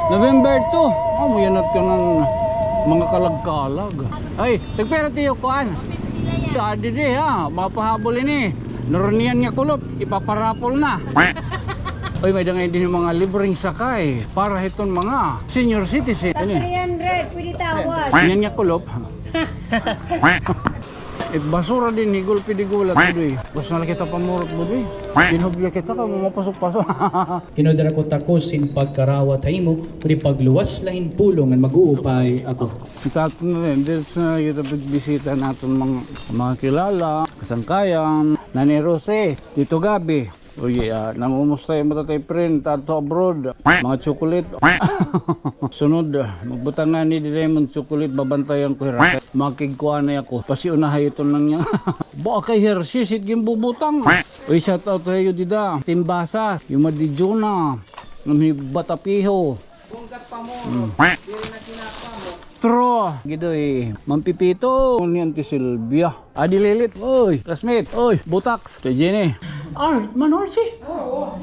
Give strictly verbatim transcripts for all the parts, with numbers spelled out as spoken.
November two. Amo yana it kanan mga kalag-kalag. Ay, tagpira tiyo kuan? Ah, didi ha, mapahabol ini. Narunian nga kulop, ipaparapol na. Oy, may-ada ngay-an dinhi mga libreng sakay para hiton mga senior citizen. Tag three hundred, pwede tawad. Niyan nga kulop. It basura dinhi, gulpi di gulat, Budoy. Basta na la kita pamurot, Budoy. Ginhubya kita, kay mapasok-pasok. Kinudara ko takos hin pagkarawat ha imo, kundi pagluwas la hin pulong ngan mag-uupay ako. Ita na rin, dito na kita pagbisita naton mga, mga kilala, kasangkayan, Nanay Rose, Tito Gabi. Uy, ah, namumusta yung matatay friend, tato abroad. Mga chocolate. Sunod, ah, magbutang nga ni Diamond chocolate, babantayan ko hira. Makigkuanay ako. Pasiunahay ito nang niya. Ba kay Hershey's, it gimbubutang. Uy, shout out sa iyo, Dida. Timbasa, yung Madijuna. Yung Batapiho. Bunggat pa mo. Mm. Diri na kinapa mo. True. Gidoy. Mampipito. Ni Auntie Sylvia. Adi Lilit. Oy, classmate. Oy, butaks. Kay Jenny. Ar, man, Archie. Oo.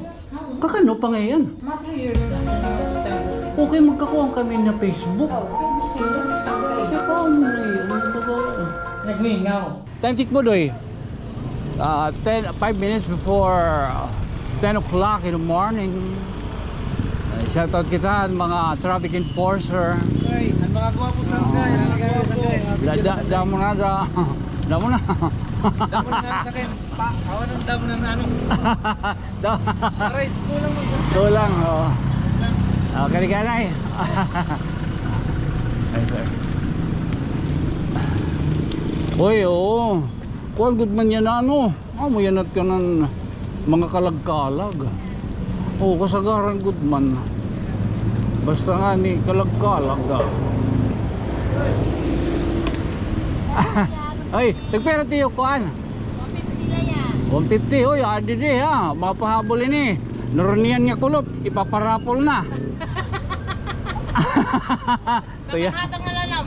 Kakano pa ngayon? Mga three years na. Okay, magkakuha kami na Facebook. Oo, kay gusto mo, isang kayo. Paano na yun? Ano ba ba? Nagmingaw. Time check, Budoy. Ah, ten, five minutes before, ah, ten o'clock in the morning. Ay, shout out kita, mga traffic enforcer. Ay, ang mga gwapo sa kay, ang mga gwapo. Da, da, damo na, da, damo na. Damo na sa akin. Pa, awan ang damo na ano. Da- Aray, kulang mo. Kulang, oo. Ah, kalikanay. Ay, sir. Uy, oo. Kuan gud man yana, ano? Amo yana it kanan mga kalag-kalag. Oo, kasagaran gud man. Basta ngani kalag-kalag, ah. Ay, tagpira tiyo kuan? One fifty, oy, adi di, ha. Mapahabol ini. Narunian nga kulop, ipaparapol na. Tuya. Hatag na lalam.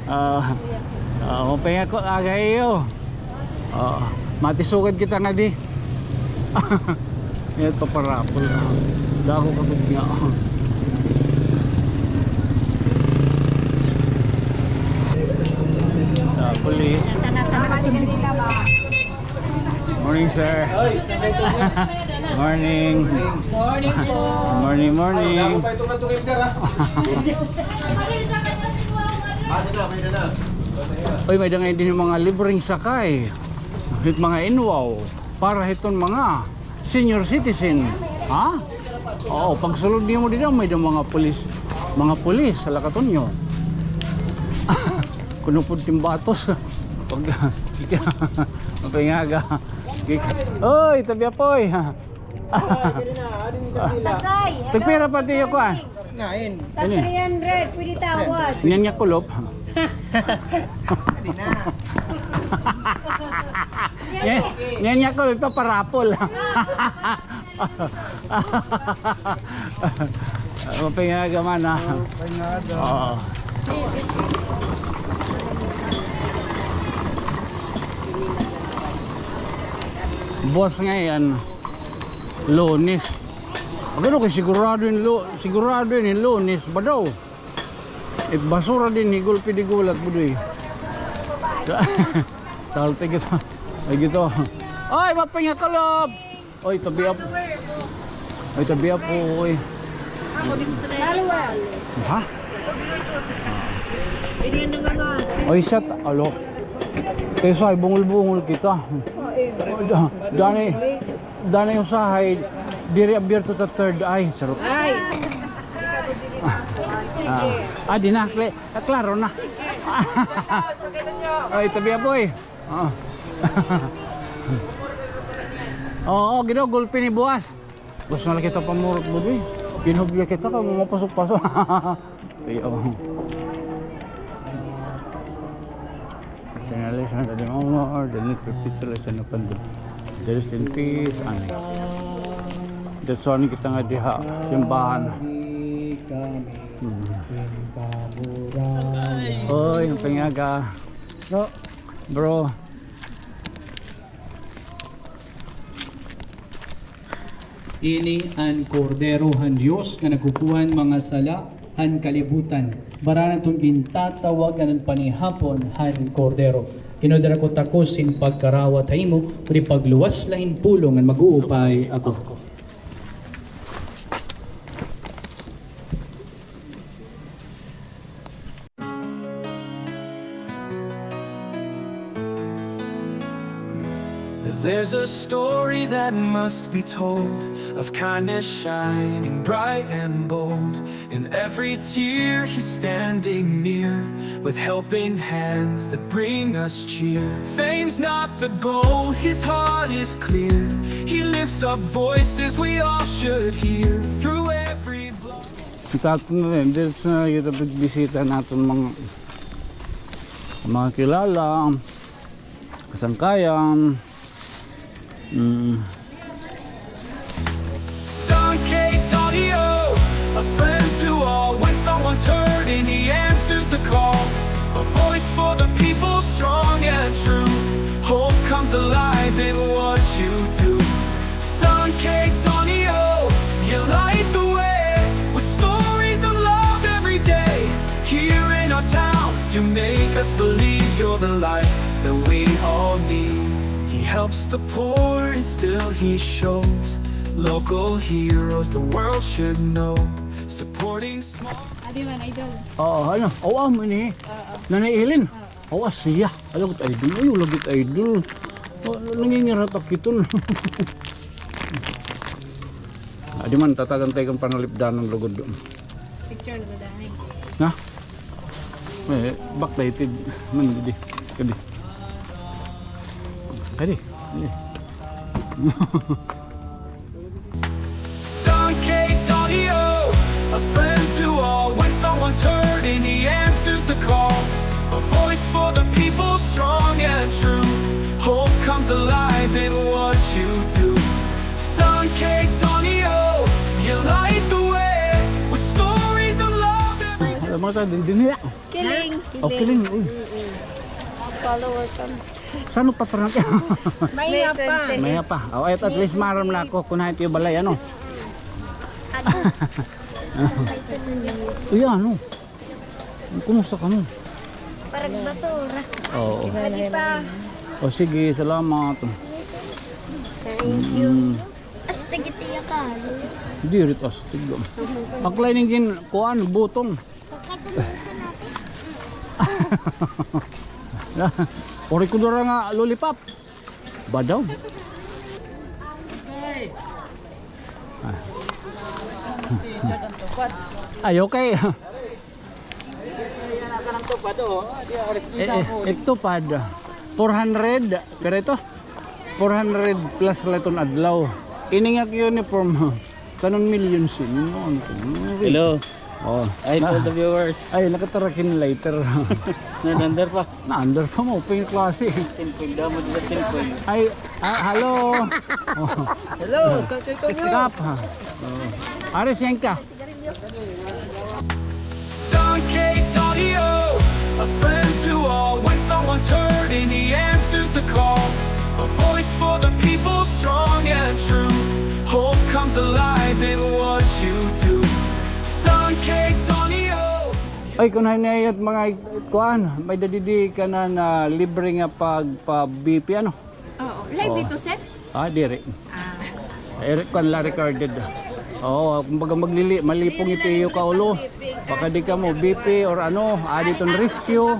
Ah, ah, mapinga ko, aga iyo. Ah, matisugad kita ngadi. Ito, parapol. Dako ka gud nga. Ah, police. Morning, sir. Morning. Morning po. Morning, morning. Uy, may-ada ngay-an dinhi mga libreng sakay. Hit mga inwaw. Para hiton mga senior citizen. Ha? Oo, pagsulod nimo dida, may-ada mga pulis. Mga pulis, hala katunyo. Kuno pod timbatos. Pag, mapingaga. Oy, tabi apoy. Sakay. Tagpira pa tiyo kuan? Nine. Tag three hundred, pwede tawad. Niyan nga kulop. Niyan, niyan nga kulop, paparapol. Mapingaga man, ha? Mapingaga. Oo. Buwas ngay-an, Lunes. Ano kay sigurado ini Lu-, sigurado ini Lunes ba daw? It basura dinhi, gulpi di gulat, Budoy. Salty kita. Ay, gito. Ay, mapinga kulop! Oy, tabi apoy. Oy, tabi apoy. Ha? Oy, shot. Alo. Kay sa bungol-bungol kita. Oy, da-, dani, dani usahay, diri abierto ta third eye. Charot. Ay. Ah, ah, di na, kle-, klaro na. Oy, tabi apoy. Oo. Oo, ginaw, gulpi ni buwas. Basta na la kita pamurot, Budoy. Ginhubya kita, kay mapasok-pasok. Ay, oo. Finally, sa ating Omar, the next picture is an open. Rest in peace, ani. That's why kita nga diha, simbahan. Hmm. Oy, mapingaga. Bro. Bro. Ini an Kordero han Dios nga nagkukuha han mga sala han kalibutan. Baran aton gintatawag an panihapon han Kordero. Kinudara ko takos hin pagkarawat ha imo, kundi pagluwas la hin pulong ngan mag-uupay ako. There's a story that must be told of kindness shining bright and bold. In every tear, he's standing near with helping hands that bring us cheer. Fame's not the goal, his heart is clear. He lifts up voices we all should hear through every vlog. Kita na rin, dito sa kita pagbisita naton mga, mga kilala, kasangkayan. Mm. Sankey Tonio, a friend to all. When someone's hurting, he answers the call. A voice for the people, strong and true. Hope comes alive in what you do. Sankey Tonio, you light the way with stories of love every day. Here in our town, you make us believe you're the light that we all need. He helps the poor and still he shows local heroes the world should know. Supporting small. Adi man, idol. Oo, ano? Oo, amo ini. Oo. Nanay Helen. Oo. Oo, siya. Ay, lagot idol. Ay, lagot idol. Oh, nangingirat ak iton. Adi man, tatagan tayo kang panalipdanan lugod doon. Picture lugod, ay. Ha? Eh, backlighted man, di. Kadi. Kadi. Kadi. Sankey Tonio, a friend to all. When someone's hurting, he answers the call. A voice for the people, strong and true. Hope comes alive in what you do. Sankey Tonio, you light the way with stories of love every day. Alam mo, tayo din, din niya. Kiling. Oh, kiling, uy. Follower kami. Saan pa parang May pa. May pa. Oh, at, at least maaram na ako kun hain it iyo balay, ano? Uy, ano? Kumusta kamo? Parang basura. Oo. Pwede pa. O sige, salamat. Thank you. Mm. Astig it iya ka. Diri it astig. Baklay ning gin-, kuan, butong. Ori ko dira nga lollipop. Badaw. Ay, okay. Eh, eh, it tupad. Four hundred. Pero ito, four hundred plus la iton adlaw. Ini nga uniform. Kanon million sin, ano, ano, ano, ano. Hello. Oh. Hi po, the viewers. Ay, nakatarak hin lighter. Na-under pa. Na-under pa mo, pink klase. Tinpog, damo dida tinpog. Ay, ah, hello. Oh. Hello, Sankey Tonio. Kap, ha? Oh. Aris yan ka. Sankey Tonio, a friend to all. When someone's hurting, he answers the call. A voice for the people, strong and true. Hope comes alive in what you do. Sankey Tonio. Ay, kun hain it mga kuan, may-ada didi kanan libre nga pagpa-B P, ano? Oo. Live ito, sir? Ah, diri. Ah. Eh, kuan la, recorded. Oo, kumbaga maglili-, malipong it iyo kaulo. Baka di kamo B P or ano, adi iton rescue.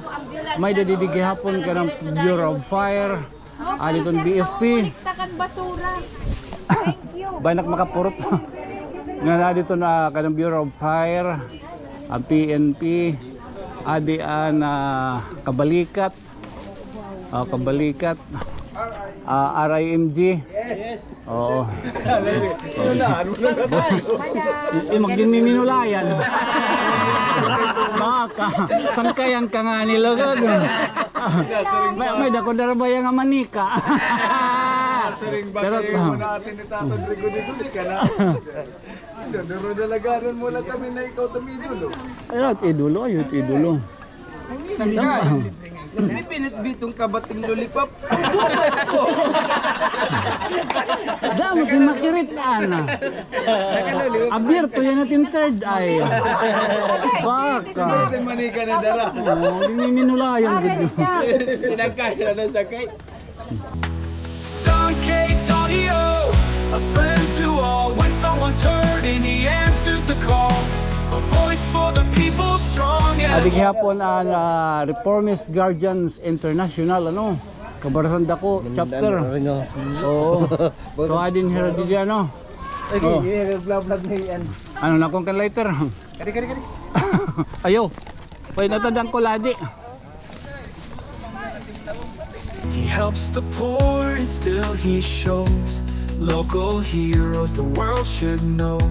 May-ada didi gihapon kanan Bureau of Fire. Adi iton B F P. Kuliktakan basura. Thank you. Bay-an ak makapurot. Nga adi iton, ah, kanan Bureau of Fire, ang P N P, adi an, ah, Kabalikat. Ah, Kabalikat. Ah, R I M G. Yes. Oo. Yun na, ano na tayo? Yung magdinminulayan. Baka, sangkayan ka nga nila, gano'n. May, may dako dara ba yung manika? Pero, natin ni Tata Rodrigo dito, di ka na. Ano, duro dalagaran mo lang kami na ikaw tumidolo. Ay, at idolo, ay, at idolo. Sangkayan. Pipinit bitong kabating lollipop. Damo din makirit, ana. Abierto yana it im third eye. Baka. Ito yung manika na dara. Oo, di minulayan gud. Sinakay na na sakay. Sankey Tonio, a friend to all. When someone's hurting, he answers the call. A voice for the people, strong and Adi gihapon an, ah, Reformist Guardians International, ano? Kabarasanda ko, chapter. Oo. So, adin hira didi, ano? Okay, oh. Vlog, vlog na yan. Ano na kung kan lighter? Kari, kari, kari. Ayo. Pwede na tandang ko lagi. He helps the poor and still he shows local heroes the world should know.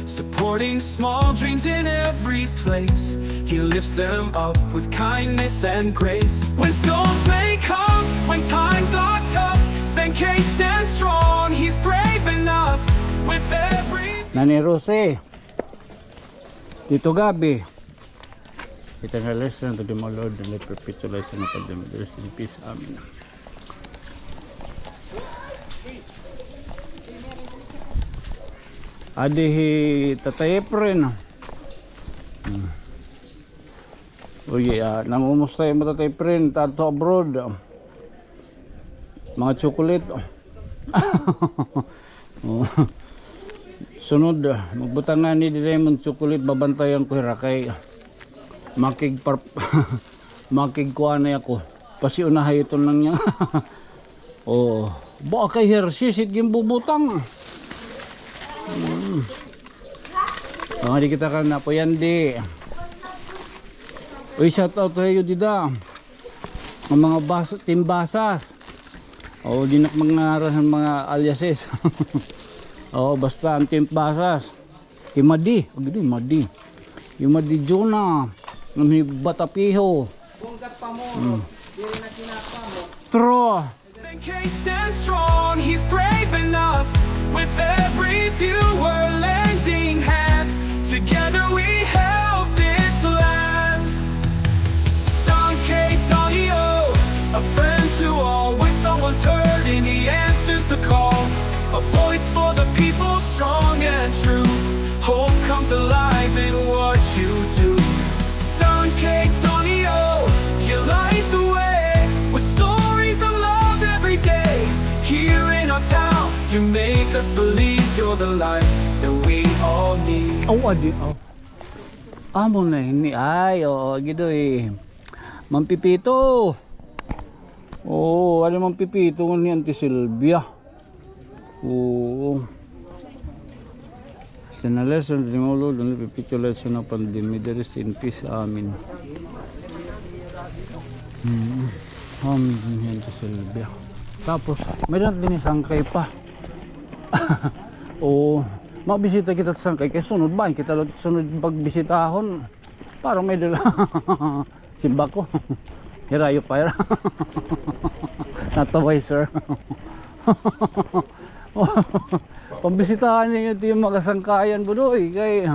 Supporting small dreams in every place. He lifts them up with kindness and grace. When storms may come, when times are tough, Sankey stands strong. He's brave enough with every Nani Rose. Tito Gabi. Kita nga lesson to the Lord and the perpetual lesson of the Lord. Rest in peace. Amen. Adi hi Tatay Efren. Hmm. Uy, ah, namumusta hi Tatay Efren, ta adto abroad. Mga chocolate. Oh. Sunod, ah, magbutang ngani dida hin chocolate, babantayan ko hira kay makigpar-, makigkuan na ako. Pasiunahay ito lang niya. Oh, ba kay Hershey's it ginbubutang. Mm. Oh, di kita kan Apo Yandi. Uy, shout out to iyo dida. An mga bas-, Team Basas. O, di na ak mangaran han mga aliases. O, basta an Team Basas. Hi Madi. Agi di, Madi. Hi Madi Juna. An hi Bata Piho. Hmm. True. Sankey stands strong, he's brave enough. With every viewer lending hand, together we help this land. Sankey Tonio, a friend to all. When someone's hurting, he answers the call. A voice for the people, strong and true. Hope comes alive in what you do. Sankey Tonio, you light the way with stories of love every day. Here in our town, you make us believe you're the light that we all need. Aw, adi, aw. Amo na ini. Ay, oo, gidoy. Ma'am Pipito. Oo, adi Ma'am Pipito ni Auntie Sylvia. Oo. Sa na lesson, di mo, Lord, ano, pipicture lesson na pandemic, there is in peace. Amen. Hmm. Amen. Yan to, Sylvia. Tapos, may-ada dinhi sangkay pa. Oo. Mabisita kita sangkay, kay sunod ba, kita la sunod pagbisitahon. Para may dala. Simba ko. Hirayo pa, hira. Nataway, sir. Pambisitahan niyo ito yung mga sangkayan, Budoy. Kay,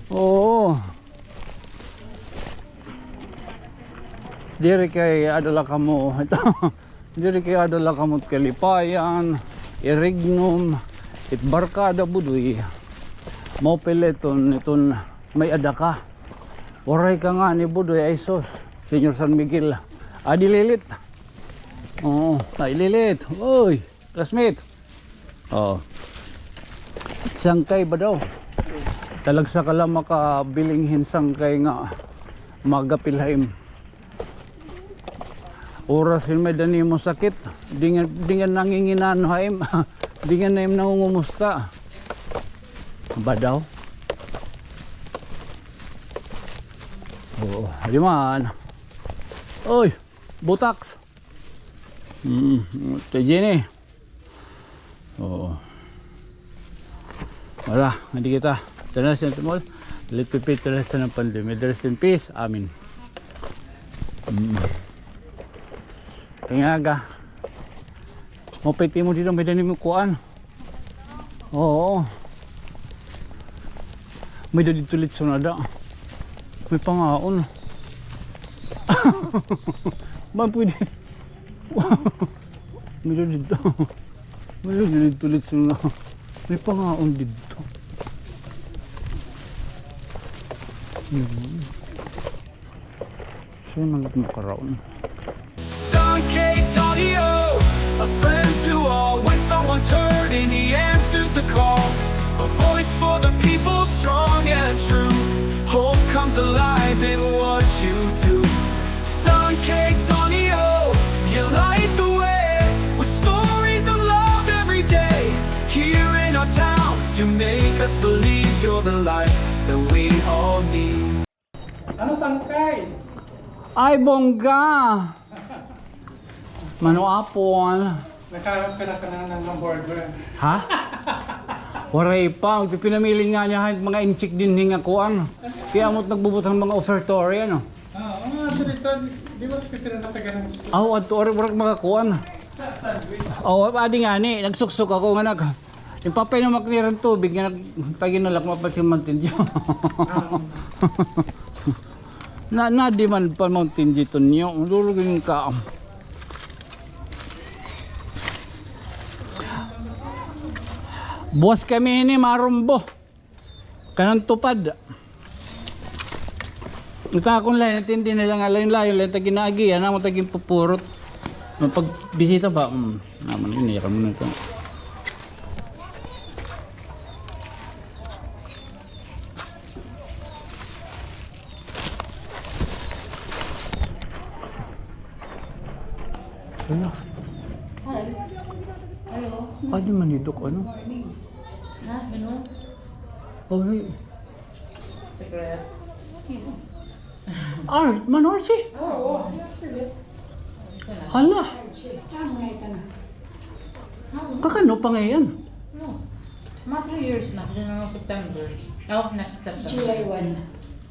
oo. Diri kay adala kamo. Ito. Diri kay adala kamo it Kalipayan, Irignom, it Barkada, Budoy. Maupay la iton, iton may-ada ka. Waray ka ngani, Budoy, ay sus, Señor San Miguel. Adi Lilit. Oo, ay Lilit. Uy, classmate. Oo. Sangkay ba daw? Talagsa ka la makabiling hin sangkay nga magapil ha im. Oras hin may-ada nimo sakit, dingan, dingan nanginginano ha im, dingan na im nangungumusta. Ba daw? Oo, di man. Oy, butaks. Mm, ito, Jenny. Oo. Wala, hindi kita. Ito na, Saint Paul. Let me pray to the Son of Pandemic. Rest in peace. Amen. Mm. Tingaga. Mapiti mo dito, may-ada nimo kuan. Oo. May-ada dito litson ada. May pangaon. Ba pwede? Meron dito. Meron dito ulit sila. May pangaon dito. Hmm. Siya man makaraon. San K Tonyo, a friend to all. When someone's hurting, he answers the call. A voice for the people, strong and true. Hope comes alive in what you do. San K Tonyo, you light the way with stories of love every day. Here in our town, you make us believe you're the light that we all need. Ano, tangkay? Ay, bongga! Mano Apon. Nakaharap ka na ka na ng hamburger. Ha? Waray pa. Magpipinamili nga niya, ha, mga intsik dinhi nga kuan. Kay amo it nagbubutang mga offertory, ano? Oo, mga dito, di ba pipira na taga ng... Aw, adto, ori, murag makakuan. Sandwich. Aw, adi ngani, nagsuksok ako nga nag-, Ipapainom ak nira hin tubig nga nag-, paginalak, mapalit hin Mountain Dew. Na, na-demand pa Mountain Dew, Tonyo. Durugin ka. Buwas kami ini, marumbo. Kanan tupad. Ito akon lain, intindi na la nga lain-lain, lain ta ginaagian, amo ta ginpupurot. Mapagbisita pa, mm, naman, ini, yakan mo na ito. Ano? Hello. Adi man didok, ano? Ha? Ano? Okay. Secret. Art, Manorsi? Oo, oo. Hala. Kakano pa ngay-an? No. Mga three years na. Diyan na September. Oh, next September. July one.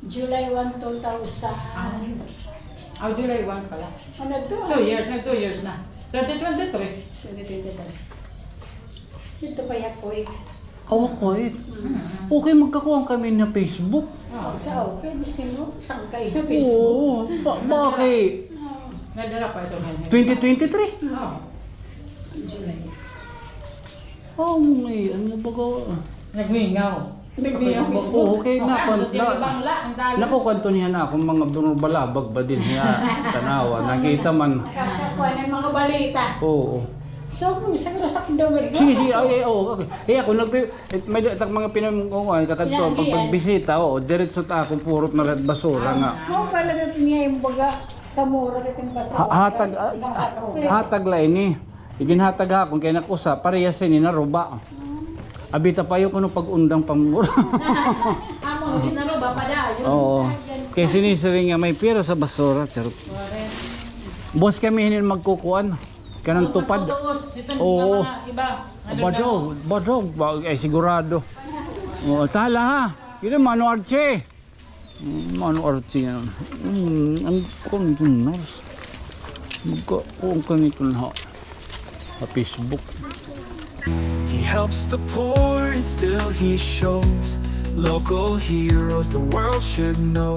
July one, two thousand. Ah, oh, July one pala. Ano to? Two years na, two years na. Twenty twenty-three. Twenty twenty-three. Ito pa ya, Kuwait. Oh, Kuwait. Mm. Okay, magkakuan kami na Facebook. Ah, sa okay, bisan mo, sangkay na Facebook. Oo, ba-, bakit? Ah. Nadala pa ito ngayon. Twenty twenty-three? Oo. July. Oh, may ano ba ko? Nagmingaw. Nagmingaw Facebook. Oo, okay na, nakukuan to niya na akon mga balabag ba dinhi ha tan-awa. Nakita man. Nakakuha ng mga balita. Oo. So, kung sa, sa daw, sige, sige, okay, oo, okay. Kaya ako nagpi-, eh, may da-, tak mga pinam-, oo, ay, kakadto, pag pagbisita, oo, diretso ta akon purot na lahat basura nga. Oo, pala natin niya yung baga, kamura natin basura. Ha-, hatag, ah, hatag la ini. Iginhatag ha akon kay nakusa, parehas ini naruba. Abi ta payo kuno pag-undang pangmura. Amo, di naruba, padayon. Oo. Kay sinisiring nga may pira sa basura, charot. Buwas kami hinin magkukuan. Kanang tupad. Oo. Badog, badog, ba-, ay, sigurado. Oo, tala ha. Kini Mano Archie. Mm, ano arte yan? Mm, ang containers. Magka-, ang ganito na ha, ha Facebook. He helps the poor and still he shows local heroes the world should know.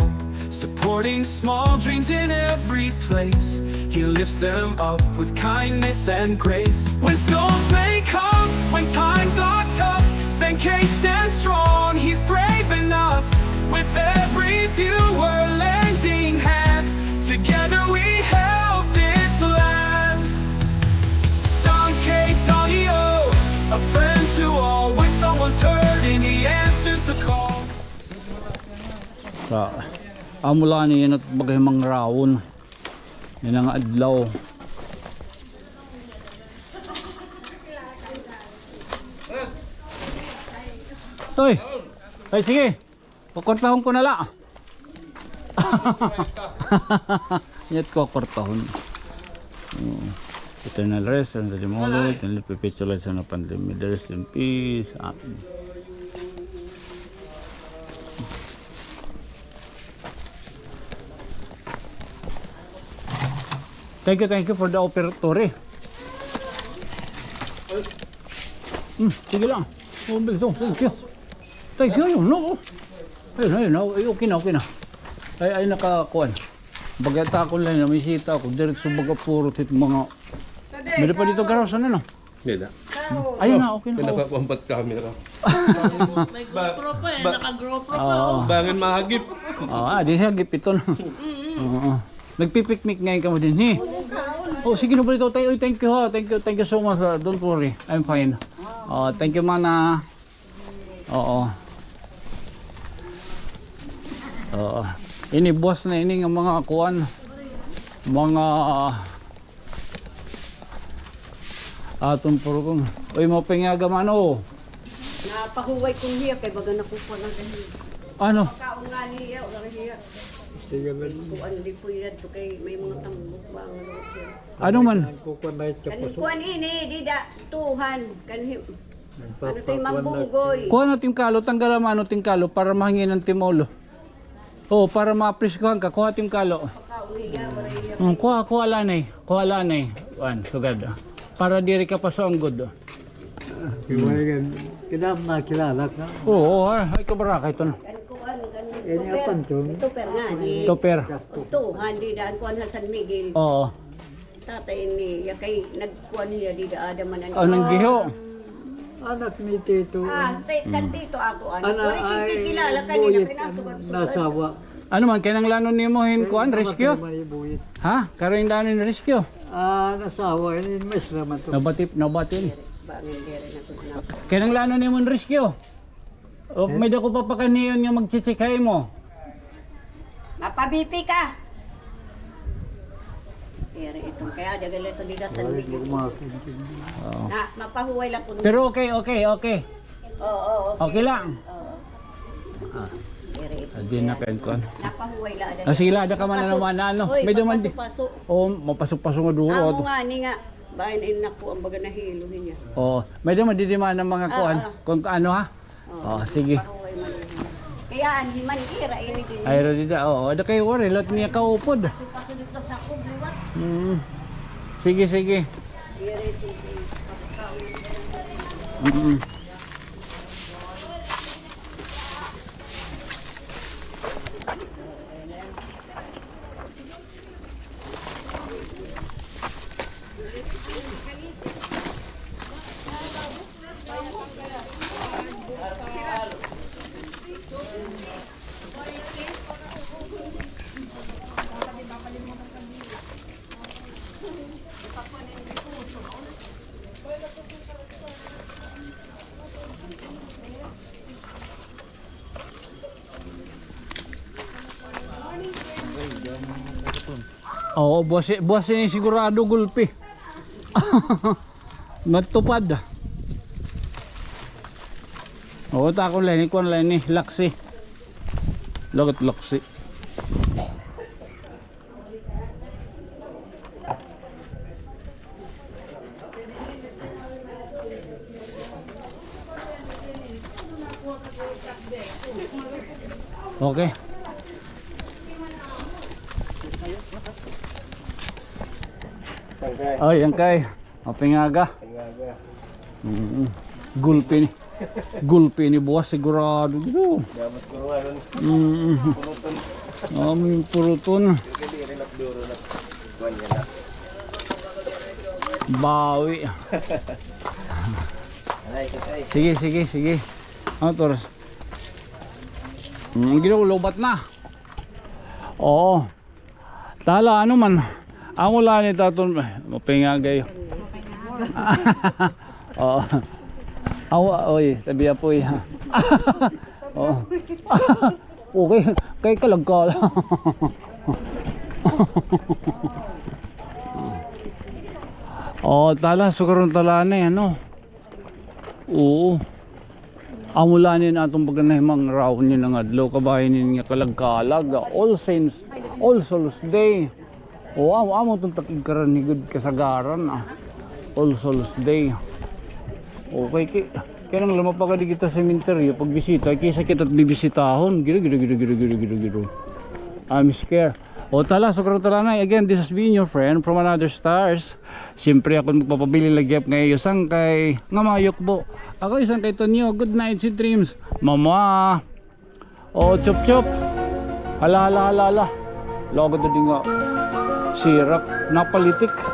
Supporting small dreams in every place. He lifts them up with kindness and grace. When storms may come, when times are tough, Sankey stands strong, he's brave enough. With every viewer lending hand, together we help this land. Sankey Tonyo, a friend to all. When someone's hurting, he answers the call. Sa, amo la ni inat bagay mangrawon. Yana nga adlaw. Toy! Ay, sige! Kukurtahon ko na la. Yat kukurtahon. Oo. Eternal rest, and the demolo, eternal perpetual life, and upon them, may the rest in peace. Amen. Thank you, thank you for the offertory. Hmm, sige lang. Oh, thank you. Thank you, yun, no? Ayun, ayun, oh, okay na, okay na. Ay, ay, nakakuan. Baga ta akon la, namisita ako, diretso baga puro tit mga. May-ada pa dito garaw, sana, no? May-ada. Ayun na, okay na. Pinakakuan pa it camera. May GoPro pa eh, naka-GoPro pa. Oo. Bangin mahagip. Oo, ah, di hagip ito, no? Oo. Nagpipiknik ngay-an kamo dinhi. Oh, sige, no, balito tayo. Uy, thank you, ha. Thank you, thank you so much, ha. Don't worry. I'm fine. Oh, thank you, mana. Oo. Oo. Ini buwas na ini nga mga kuan. Mga aton purutun. Uy, mga pingaga, mano. Napahuway ko hiya kay baga nakukuha na gani. Ano? Pagkaon nga niya, wala hiya. Sige lang. Kuan, di po yan to kay may mga tambok ba ang loob yan? Ano man? Ang kukuha na ito. Kan kuan ini, di da, tuhan. Kan hi-, ano tayo, mambunggoy. Kuha na tim kalo, tanggal ang ano tim kalo para mahangin an tim ulo. Oh, para mapreskuhan ka, kuha tim kalo. Mm, kuha, kuha la anay, kuha la anay. Kuan, sugad. Para diri ka pasuanggod. Kaya nga, kailangan makilala ka. Oo, ay, ay, kabaraka ito na. Ini ang pantun. Tuper nga, ni. Tuper. Tuhan, di daan kuan ha San Miguel. Oo. Tatay niya, kay nagkuan niya, di da ada man an. Oh, nanggiho. Anak ni Tito. Ah, ti-, kan Tito ako, ano. Ana, wala ay, kikilala kanina, buyit kinasugat-sugat. Nasawa. Ano man, kinahanglanon nimo hin kuan, rescue? May buyit. Ha? Karon danon hin rescue? Ah, nasawa, ini mas naman to. Nabati, nabati ni. Bangin diri na to na. Kinahanglanon nimo hin rescue? O, may dako pa pa kaniyon nga magchichikay mo. Mapabipi ka. Iri ito. Kaya dagal ito dito sa Miguel. Oo. Na, mapahuway lang po. Pero okay, okay, okay. Oo, oo, okay. Okay lang. Oo. Ah. Iri ito. Adi na kayo, kuan. Napahuway lang. Ah, sige, lada ka man, ano man, ano. Uy, may duman di. Papaso-paso. Oh, mapaso-paso nga duro. Amo nga, ni nga. Bayan in na po ang baga nahilo niya. Oh, may duman di, di man ang mga kuan. Ah, ah. Kung ano, ha? Oh, sige. Kaya, an himan ira, ini din. Ay, ra dida, oo. Ada kay worry, lot niya kaupod. Pasulod ka sa kubluwa. Mm. Sige, sige. Ira, sige. Mm. Oo, buwas, buwas ini sigurado gulpi. Matupad. Oo, takon la ini, kuan la ini, laksi. Lagot laksi. Okay. Ay, yan kay. Mapingaga. Pingaga. Mm. Gulpi ni. Gulpi ni buwas sigurado. Dapat kuruan. Mm. Purutun. Amin purutun. Diri, diri, diri, diri. Kuan niya na. Bawi. Aray, katay. Sige, sige, sige. Ano to? Mm, ginaw, lobat na. Oo. Tala, ano man. Amo la ni taton, mapingagay. Oo. Awa, oy, tabi apoy, ha. Oo. Okay, kay kalagkal. Oh, tala, sukaron tala ni, ano. Oo. Amo la nin aton pagkanahimang raon nin nga adlaw, kabahin nin nga kalag-kalag, All Saints, All Souls Day. O, amo, amo ton takig karan higud kasagaran, ah. All Souls Day. Okay, ki-, kaya nang lamapagadi kita sa sementeryo, pagbisita, kisa kita bibisitahon. Gido, gido, gido. I'm scared. O, tala, sukaron tala na. Again, this has been your friend from another stars. Siyempre, ako magpapabilin la gihap nga iyo sangkay nga mayukbo. Ako iyo sangkay Tonyo. Good night, sweet dreams. Mama. O, chup, chup. Hala, hala, hala, hala. Lugod didi nga sirak, napalitik.